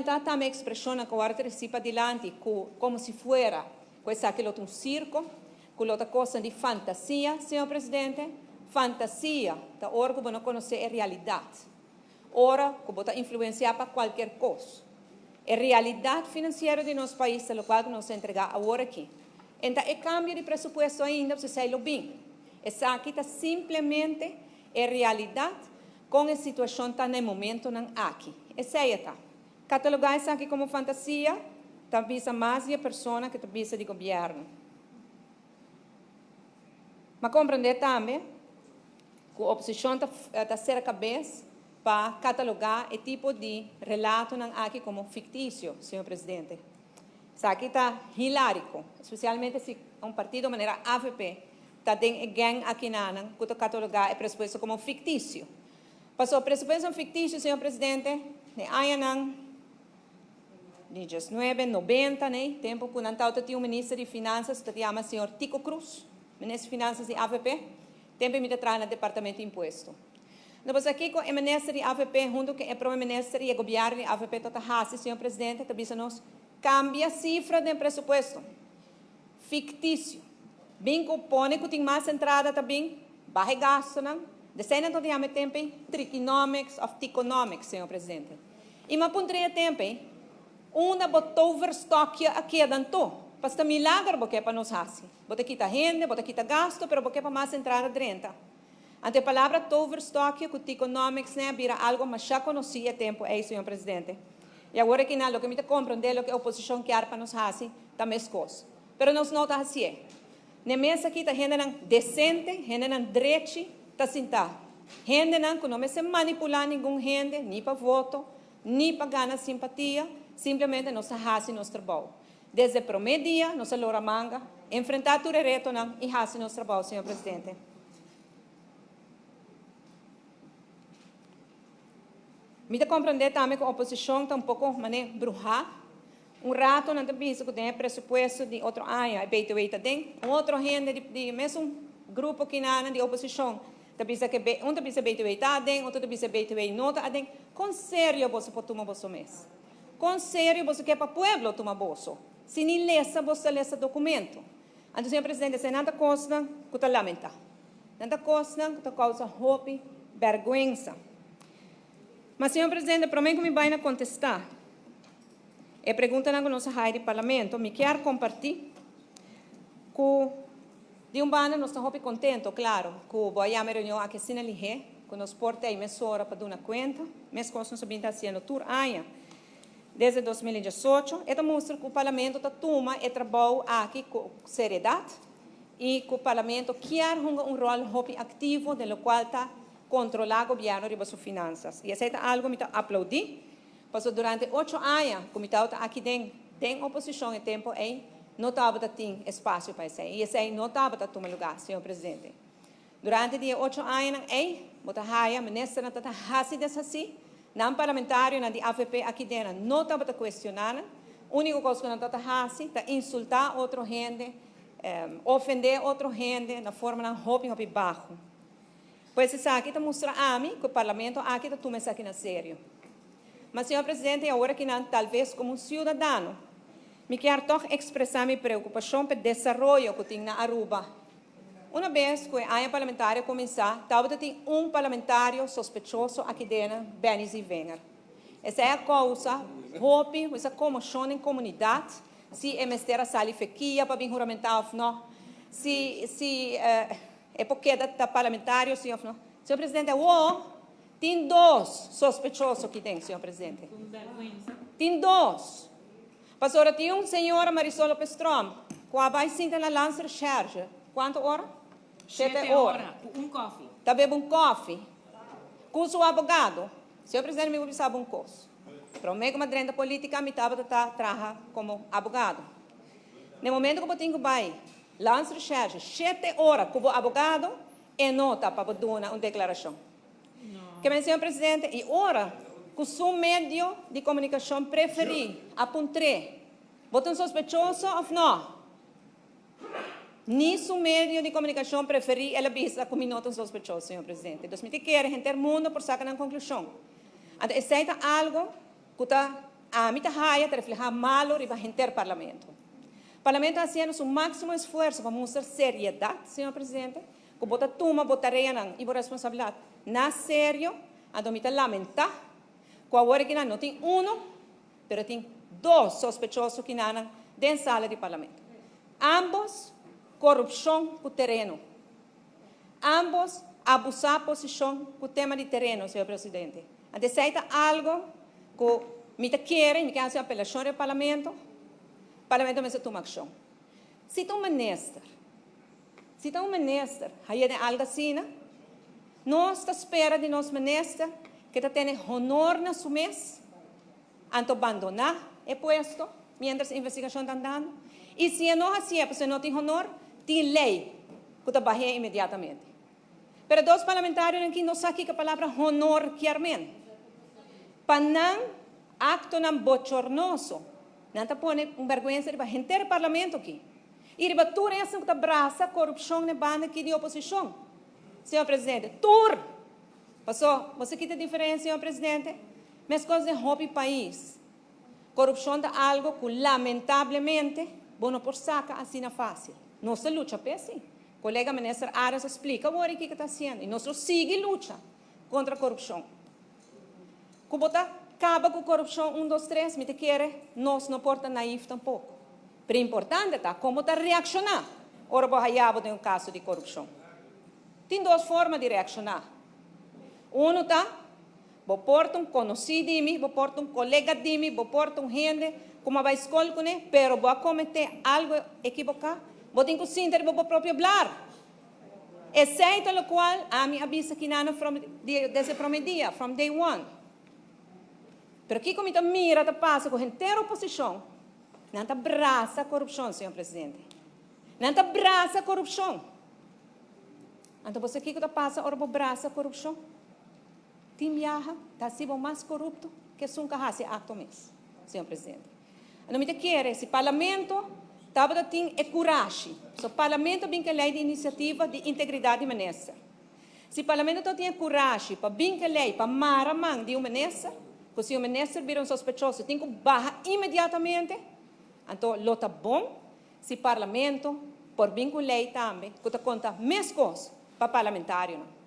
lamenta tambe expresionnan cu awor ta recibi padilanti cu como si fuera cu esaki lo ta un circo, cu lo ta cosnan di fantasia, señor Presidente. Fantasia ta ora cu bo no conoce e realidad, ora cu bo ta influencia pa cualkier cos. E realidad financiero di nos pais ta locual cu nos ta entrega awor aki. En ta e cambio di presupuesto ainda, pues esey lo bin. Esaki ta simplemente e realidad con e situacion ta na e momentonan aki. Esey e ta. Cataloga esaki como fantasia ta bisa mas di e persona cu ta bisa di gobierno. Ma comprende tambe cu oposicion ta ta cera cabes pa cataloga e tipo di relatonan aki como ficticio, señor Presidente. Esaki ta hilarico, especialmente si un partido manera avp ta den e gang akinanan cu ta cataloga e presupuesto como ficticio. Pasobra presupuesto ficticio, señor Presidente, den añanan di diesnuebe nobenta, ne, tempo cu nan tawata tin un minister di finanzas cu ta yama señor Tico Croes, minister di finanzas di avp, tempo mi ta traha na departamento di impuesto. No pasobra kico e minister di avp hunto cu e prome minister y e gobierno di avp ta ta haci, señor Presidente, ta bisa nos cambia cifra den presupuesto. Ficticio. Bin cu pone cu tin mas entrada ta bin baha e gastonan. Desey nan ta yama e tempo ey trikinomics of ticonomics, señor Presidente. Y mi a puntra e tempo ey, unda bo toverstokje a keda anto? Pasobra ta milager bo ke pa nos haci. Bo ta kita hende, bo ta kita gasto, pero bo ke pa mas entrada drenta. Anto e palabra toverstokje cu ticonomics ne a bira algo masha conoci e tempo ey, señor Presidente. Y awor aki nan loke mi ta comprende loke oposicion kier pa nos haci ta mescos. Pero nos no ta hacié. N'e mesa aki ta hendenan decente, hendenan drechi ta sinta. Hendenan cu no mester manipula ningun hende, ni pa voto, ni pa gana simpatia, simplemente nos ta haci nos trabou. Desde prome dia nos a lora manga, enfrenta tur e retonan y haci nos trabou, señor Presidente. Mi ta comprende tambe cu oposicion ta un poco mane bruha. Un rato nan ta bisa cu den e presupuesto di otro aña e BTW ta den. Un otro hende di di mesun grupo kinanan di oposicion ta bisa cu e un ta bisa BTW ta aden, otro ta bisa BTW no ta aden. Con serio boso por tuma boso mes? Con serio boso ke pa pueblo tuma boso? Si ni lesa boso ta lesa documento. Anto señor presidente esei nan ta cosnan cu ta lamenta. Nan ta cosnan cu ta causa hopi berguensa. Ma señor presidente prome cu mi bay na contesta e preguntanan cu nos a haya di parlamento mi kier comparti cu di un banda nos ta hopi contento claro cu bo a yama e reunion aki asina lihe cu nos por ta ey mesora pa duna cuenta mescos nos a bin ta haciendo tur aña desde 2018 e ta mustra cu parlamento ta tuma e trabou aki cu seriedad y cu parlamento kier hunga un rol hopi activo den locual ta controla gobierno riba su finanzas. Y esey ta algo mi ta aplaudi, pasobra durante ocho aña cu mi tabata aki den den oposicion e tempo ey no tabata tin espacio pa esey y esey no tabata tuma lugar, señor Presidente. Durante di e ocho añanan ey bo ta haya ministernan ta ta haci deshaci, nan parlamentarionan di avp aki den no tabata cuestiona nan, unico cos cu nan ta ta haci ta insulta otro hende, ofende otro hende na formanan hopi hopi baho. Pues esaki ta mustra ami cu e Parlamento aki ta tuma esaki na serio. Ma señor Presidente, awor aki nan talves como un ciudadano mi kier toch expresa mi preocupacion p'e desaroyo cu tin na Aruba. Una bes cu e aña parlamentario a cuminsa, tabata tin un parlamentario sospechoso aki dena, Benny Zievinger. Esey a causa hopi esa conmocion den comunidad, si e mester a sali fekia pa bin huramenta of no, si si e por keda ta parlamentario si of no. Señor Presidente, awo tin dos sospechoso aki den, señor Presidente. Tin dos. Pasobra tin un señora Marisol Lopez Tromp cu a bay sinta na Landsrecherche cuanto ora? Shete ora. Cu un koffie. Ta bebe un koffie cu su abogado. Señor Presidente, mi por bisa bo un cos. Prome cu mi a drenta politica mi tabata ta traha como abogado. Na e momento cu bo tin cu bay Landsrecherche shete ora cu bo abogado e no ta pa bo duna un declaracion. Ke men señor presidente y ora cu su medio di comunicacion preferi a puntr'é bo ta un sospechoso of no? Ni su medio di comunicacion preferi el a bisa cu mi no ta un sospechoso señor presidente. Dus mi ta kere henter mundo por saca nan conclusion. Anto esey ta algo cu ta. Ami ta haya ta refleha malo riba henter Parlamento. Parlamento ta haciendo su maximo esfuerso pa mustra seriedad, señor Presidente, cu bo ta tuma bo tareanan y bo responsabilidad na serio, anto mi ta lamenta cu awor akinan no tin uno, pero tin dos sospechoso kinanan den sala di Parlamento. Ambos corupcion cu tereno. Ambos abusa posicion cu tema di tereno, señor Presidente. Anto esey ta algo cu mi ta kere y mi ke haci un apelacion riba Parlamento, Parlamento mester tuma accion. Si ta un minister, si ta un minister haya den algo asina, nos ta spera di nos minister ke ta tene honor na su mes, anto bandona e puesto mientras e investigacion ta andando. Y si e no haci'e pasobra e no tin honor, tin ley cu ta bah'e inmediatamente. Pero dos parlamentarionan aki no sa kiko palabra honor kier men. Pa nan actonan bochornoso, nan ta pone un berguensa riba henter e parlamento aki y riba tur esnan cu ta brasa corupcion na e banda aki di oposicion. Señor Presidente, tur! Paso, bo sa kita diferencia, señor Presidente? Mescos den hopi pais, corupcion ta algo cu lamentablemente bo no por saca asina facil. Nos ta lucha p'e si. Colega Minister Ares a splica awor y kico ta haciendo y nos lo sigui lucha contra corupcion. Cu bo ta caba cu corupcion un dos tres, mi ta kere nos no por ta naif tampoco. Pero importante ta con bo ta reacciona ora bo haya bo den un caso di corupcion. Tin dos forma di reacciona. Uno ta, bo por ta un conoci di mi, bo por ta un colega di mi, bo por ta un hende cu mi a bay scol cune, pero bo a comete algo ekiboca, bo tin cu sinta riba bo propio blar. Esey ta locual ami a bisa kinana from desde prome dia, from day one. Pero kico mi ta mira ta pasa cu henter oposicion, nan ta brasa corupcion, señor Presidente. Nan ta brasa corupcion. Anto bo sa kico ta pasa ora bo brasa corupcion? Tin biaha ta haci bo mas corupto cu esun cu a haci e acto mes, señor Presidente. Anto mi ta kere si Parlamento tabata tin e curashi, so Parlamento bin cu e ley di iniciativa di integridad di minister. Si Parlamento tabatin e curashi pa bin cu e ley pa mara man di un minister, cu si un minister bira un sospechoso tin cu baha inmediatamente, anto lo ta bon si Parlamento por bin cu un ley tambe cu ta conta mescos pa parlamentarionan.